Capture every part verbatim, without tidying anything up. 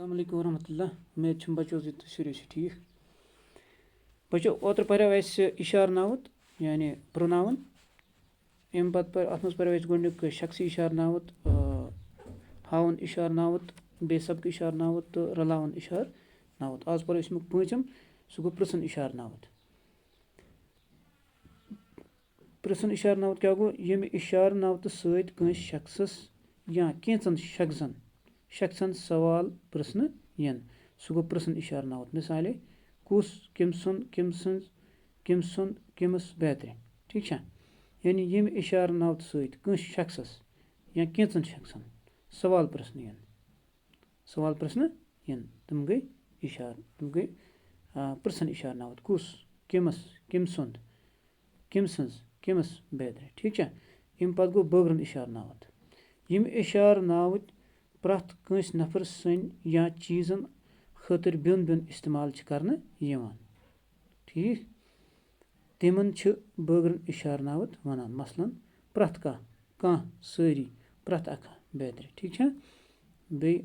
السلام علیکم ورحمۃ اللہ۔ اُمید چھم بچو زِ تُہۍ سٲری چھِو ٹھیٖک۔ بچو، اوترٕ پریو اَسہِ اِشارٕ ناوُت، یعنی پروناوُن۔ اَمہِ پتہٕ پر-، اَتھ منٛز پریو اَسہِ گۄڈٕنیُک شخصی اِشارٕ ناوُت، آ، ہاوُن اِشارٕ ناوُت، بیٚیہِ سبقہٕ اِشارٕ ناوُت تہٕ رلاوُن اِشارٕ ناوُت۔ آز پرو أسۍ اَمیُک پوٗنٛژِم، سُہ گوٚو پرٛژھُن اِشارٕ ناوُت۔ پرٛژھُن اِشارٕ ناوُت کیٛاہ گوٚو؟ ییٚمہِ اِشارٕ ناوتہٕ سۭتۍ کٲنٛسہِ شخصس یا کینٛژن شخصن، شخصن سوال پرٛژھنہٕ یِن، سُہ گوٚو پرٛژھُن اِشارٕ ناوُت۔ مثالے، کُس، کٔمۍ سُنٛد، کٔمۍ سٕنٛز، کٔمۍ سُنٛد، کٔمِس، بیترِ۔ ٹھیٖک چھا؟ یعنی ییٚمہِ اِشارٕ ناوتہٕ سۭتۍ کٲنٛسہِ شخصس یا کینٛژن شخصن سوال پرٛژھنہٕ یِن۔ سوال پرٛژھنہٕ یِن۔ تِم گٔے اِشارٕ، تِم گٔے، آ، پرٛژھن اِشارٕ ناوُت۔ کُس، کٔمِس، کٔمۍ سُنٛد، کٔمۍ سٕنٛز، کٔمِس، بیترِ۔ ٹھیٖک چھا؟ اَمہِ پتہٕ گوٚو بٲگرُن اِشارٕ ناوُت۔ یِم اِشارٕ ناوٕتۍ پرٛٮ۪تھ کٲنٛسہِ نفرٕ سٕنٛدۍ یا چیٖزن خٲطرٕ بیوٚن بیوٚن استعمال چھِ کرنہٕ یِوان۔ ٹھیٖک؟ تِمن چھِ بٲگرُن اِشارٕ ناوُت وَنان۔ مثلاً، پرٛٮ۪تھ کانٛہہ، کانٛہہ، سٲری، پرٛٮ۪تھ اکھ، بیترِ۔ ٹھیٖک چھا؟ بیٚیہِ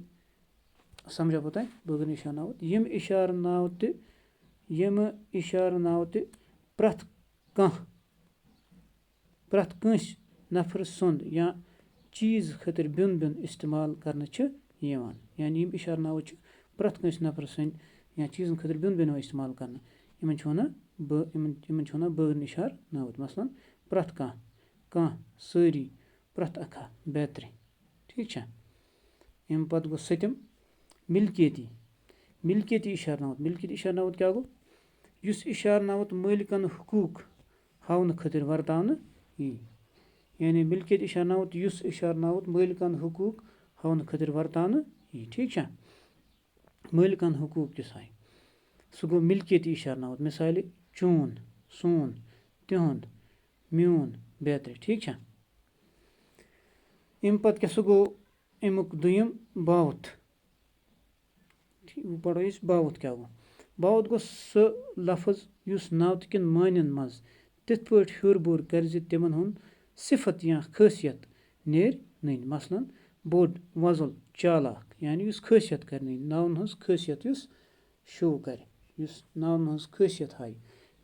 سمجھا بہٕ تۄہہِ بٲگرُن اِشارٕ ناوُت؟ یِم اِشارٕ ناوتہٕ، یِم اِشارٕ ناوتہٕ پرٛٮ۪تھ کانٛہہ، پرٛٮ۪تھ کٲنٛسہِ نفرٕ سُنٛد یا چیٖز خٲطرٕ بیوٚن بیوٚن استعمال کرنہٕ چھِ یِوان۔ یعنی یِم اِشارٕ ناوٕتۍ چھِ پرٛٮ۪تھ کٲنٛسہِ نفرٕ سٕنٛدۍ یا چیٖزن خٲطرٕ بیوٚن بیوٚن یِوان استعمال کرنہٕ۔ یِمن چھِ وَنان بٲ-، یِمن، یِمن چھِ وَنان بٲگرُن اِشارٕ ناوٕتۍ۔ مثلاً، پرٛٮ۪تھ کانٛہہ، کانٛہہ، سٲری، پرٛٮ۪تھ اکھا، بیترِ۔ ٹھیٖک چھا؟ اَمہِ پتہٕ گوٚو سٔتِم، مِلکیتی۔ مِلکیتی اِشارٕ ناوُت۔ مِلکیتی اِشارٕ ناوُت کیٛاہ گوٚو؟ یُس اِشارٕ ناوُت مٲلکَن حقوٗق ہاونہٕ خٲطرٕ ورتاونہٕ یی۔ یعنی مِلکیتی اِشارٕ ناوُت، یُس اِشارٕ ناوُت مٲلکَن حقوٗق ہاونہٕ خٲطرٕ ورتاونہٕ یی۔ ٹھیٖک چھا؟ مٲلکَن حقوٗق کِس آیہِ۔ سُہ گوٚو مِلکیتی اِشارٕ ناوُت۔ مثالہِ، چون، سون، تِہُنٛد، میون، بیترِ۔ ٹھیٖک چھا؟ اَمہِ پتہٕ کیٛاہ سا گوٚو اَمیُک دوٚیِم باوُتھ؟ ٹھیٖک، وۄنۍ پَرو أسۍ باوُتھ کیٛاہ گوٚو۔ باوُتھ گوٚو سُہ لفظ یُس ناوتہٕ کٮ۪ن معنٮ۪ن منٛز تِتھ پٲٹھۍ ہیوٚر بوٚر کرِ زِ تِمن ہُنٛد صفت یا خٲصیت نیرِ نٔنۍ۔ مثلاً، بوٚڑ، وۄزُل، چالاک، یعنی یُس خٲصیت کرِ نٔنۍ، ناوَن ہٕنٛز خٲصیت یُس شو کرِ، یُس ناوَن ہٕنٛز خٲصیت ہاوِ،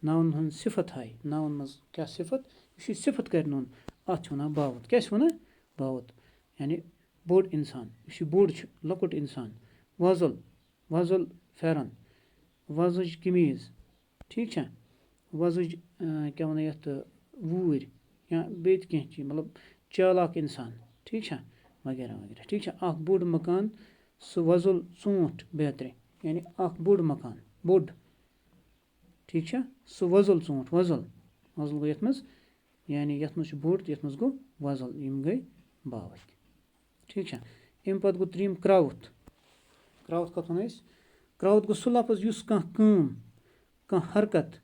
ناوَن ہٕنٛز صفت ہاوِ، ناوَن منٛز کیٛاہ صفت، یُس یہِ صفت کرِ نوٚن، اَتھ چھِ وَنان باوُتھ۔ کیٛاہ چھِ وَنان؟ باوُتھ۔ یعنی بوٚڑ اِنسان، یُس یہِ بوٚڑ چھُ، لۄکُٹ اِنسان، وۄزُل، وۄزُل پھٮ۪رن، وۄزٕج قمیٖض، ٹھیٖک چھا؟ وۄزٕج، آ، کیٛاہ وَنان یَتھ، ووٗرۍ یا بیٚیہِ تہِ کینٛہہ چیٖز، مطلب، چالاک اِنسان، ٹھیٖک چھا؟ وغیرہ وغیرہ، ٹھیٖک چھا؟ اَکھ بوٚڑ مکان، سُہ وۄزُل ژوٗنٛٹھ بیترِ، یعنی اَکھ بوٚڑ مکان، بوٚڑ، ٹھیٖک چھا؟ سُہ وۄزُل ژوٗنٛٹھ، وۄزُل، وۄزُل گوٚو یَتھ منٛز، یعنی یَتھ منٛز چھُ بوٚڑ تہٕ یَتھ منٛز گوٚو وۄزُل، یِم گٔے باوٕکۍ۔ ٹھیٖک چھا؟ اَمہِ پَتہٕ گوٚو ترٛیٚیِم کرٛاوُتھ۔ کرٛاوُتھ کَتھ وَنو أسۍ؟ کرٛاوُتھ گوٚو سُہ لفظ یُس کانٛہہ کٲم، کانٛہہ حرکت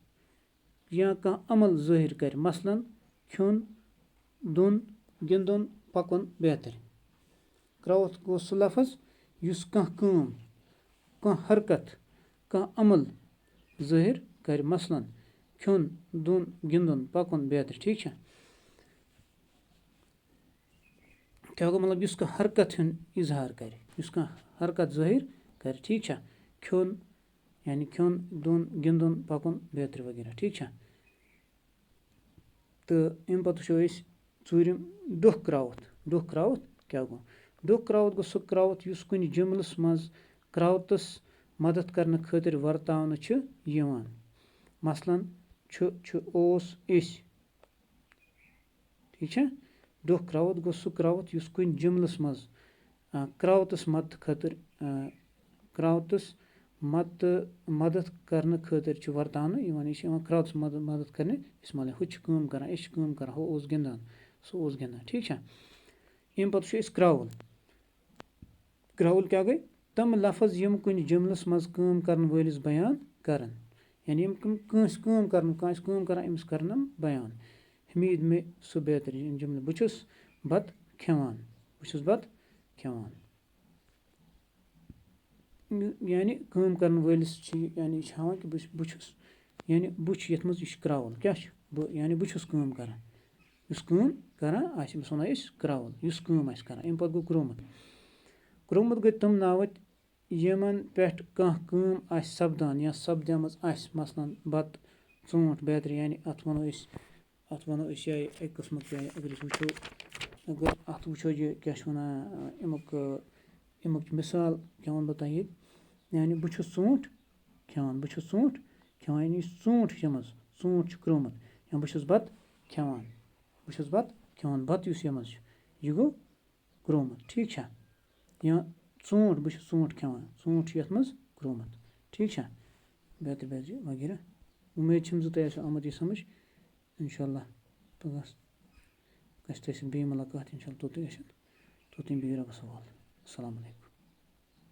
یا کانٛہہ عمل ظٲہِر کَرِ۔ مثلاً، کھیوٚن، دۄن، گِنٛدُن، پَکُن، بیترِ۔ کرٛاوُتھ گوٚو سُہ لفظ یُس کانٛہہ کٲم، کانٛہہ حرکت، کانٛہہ عمل ظٲہِر کَرِ۔ مثلاً، کھیوٚن، دۄن، گِنٛدُن، پَکُن، بیترِ۔ ٹھیٖک چھا؟ کیٛاہ گوٚو؟ مطلب، یُس کانٛہہ حرکت ہُنٛد اظہار کَرِ، یُس کانٛہہ حرکت ظٲہِر کَرِ، ٹھیٖک چھا؟ کھیوٚن، یعنی کھیوٚن، دۄن، گِنٛدُن، پَکُن، بیترِ وغیرہ، ٹھیٖک چھا؟ تہٕ اَمہِ پَتہٕ وٕچھو أسۍ ژوٗرِم، ڈوٚکھ کرٛاوُتھ۔ ڈوٚکھ کرٛاوُتھ کیٛاہ گوٚو؟ ڈوٚکھ کرٛاوُتھ گوٚو سُہ کرٛاوُتھ یُس کُنہِ جُملَس منٛز کرٛاوتَس مدد کرنہٕ خٲطرٕ ورتاونہٕ چھُ یِوان۔ مثلاً، چھُ، چھُ، اوس، ٲسۍ۔ ٹھیٖک چھا؟ ڈوٚکھ کرٛاوُتھ گوٚو سُہ کرٛاوُتھ یُس کُنہِ جُملَس منٛز، آ، کرٛاوتَس مدد خٲطرٕ، آ، کرٛاوتَس مدد، مدد کرنہٕ خٲطرٕ چھُ ورتاونہٕ یِوان۔ یہِ چھُ یِوان کرٛاوتَس مدد، مدد کرنہٕ استعمال۔ ہُہ چھُ کٲم کران، أسۍ چھِ کٲم کران، ہُہ اوس گِنٛدان، سُہ اوس گِنٛدان۔ ٹھیٖک چھا؟ اَمہِ پَتہٕ چھُ أسۍ کرٛاوُل۔ کرٛاوُل کیٛاہ گٔے؟ تِم لفظ یِم کُنہِ جُملَس منٛز کٲم کرن وٲلِس بیان کرن۔ یعنی یِم کٕم-، کٲنٛسہِ کٲم کرن، کانٛہہ آسہِ کٲم کران، أمِس کرن یِم بیان۔ حمید مےٚ سُہ بیترِ، یِم جُملہٕ، بہٕ چھُس بَتہٕ کھٮ۪وان، بہٕ چھُس بَتہٕ کھٮ۪وان۔ یعنی کٲم کرن وٲلِس چھِ، یعنی یہِ چھِ ہاوان کہِ بہٕ چھُس، بہٕ چھُس، یعنی بہٕ چھُ یَتھ منٛز، یہِ چھُ کرٛاوُل۔ کیٛاہ چھُ؟ بہٕ، یعنی بہٕ چھُس کٲم کران۔ یُس کٲم کران آسہِ، أمِس وَنو أسۍ کرٛاوُل، یُس کٲم آسہِ کران۔ اَمہِ پَتہٕ گوٚو کرٛومُت۔ کرٛومُت گٔے تِم ناوٕتۍ، یِمَن پٮ۪ٹھ کانٛہہ کٲم آسہِ سَپدان یا سَپدیمٕژ آسہِ، مثلاً بَتہٕ، ژوٗنٛٹھ بیترِ، یعنی اَتھ وَنو أسۍ، اَتھ وَنو أسۍ یِہوٚے اَکہِ قٕسمُک، یعنی اگر أسۍ وٕچھو، اگر اَتھ وٕچھو یہِ کیٛاہ چھِ وَنان، اَمیُک، اَمیُک چھُ مِثال کیٛاہ وَنہٕ بہٕ تۄہہِ ییٚتہِ، یعنی بہٕ چھُس ژوٗنٛٹھ کھٮ۪وان، بہٕ چھُس ژوٗنٛٹھ کھٮ۪وان، یعنی یہِ چھُ ژوٗنٛٹھ یَتھ منٛز، ژوٗنٛٹھ چھُ کرٛومُت، یا بہٕ چھُس بَتہٕ کھٮ۪وان، بہٕ چھُس بَتہٕ کھٮ۪وان، بَتہٕ یُس یَتھ منٛز چھُ، یہِ گوٚو کرٛومُت، ٹھیٖک چھا؟ یا ژوٗنٛٹھ، بہٕ چھُس ژوٗنٛٹھ کھٮ۪وان، ژوٗنٛٹھ چھُ یَتھ منٛز کرٛومُت، ٹھیٖک چھا؟ بیترِ بیترِ وغیرہ۔ اُمید چھَم زِ تۄہہِ آسیو آمُت یہِ سَمٕجھ۔ اِنشاء اللہ پَگاہ گژھِ تۄہہِ سۭتۍ بیٚیہِ مُلاقات، اِنشاء اللہ توٚتام گٔژھِتھ، توٚتام بِہِو رۄبَس حوالہٕ۔ السلام علیکُم۔